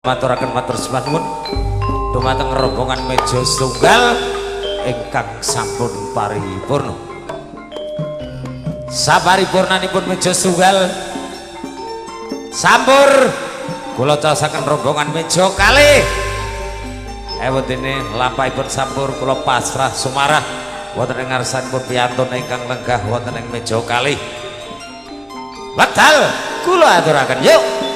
Maturaken matur sembah nuwun dumateng rombongan meja setunggal ingkang sampun paripurna. Saparipurnanipun meja setunggal sampur, kula caosaken rombongan meja kalih. Ewedene lampahipun sampur, kula pasrah sumarah wonten ing ngarsanipun piyantun ingkang lenggah wonten ing meja kalih. Wekdal kula aturaken, yuk.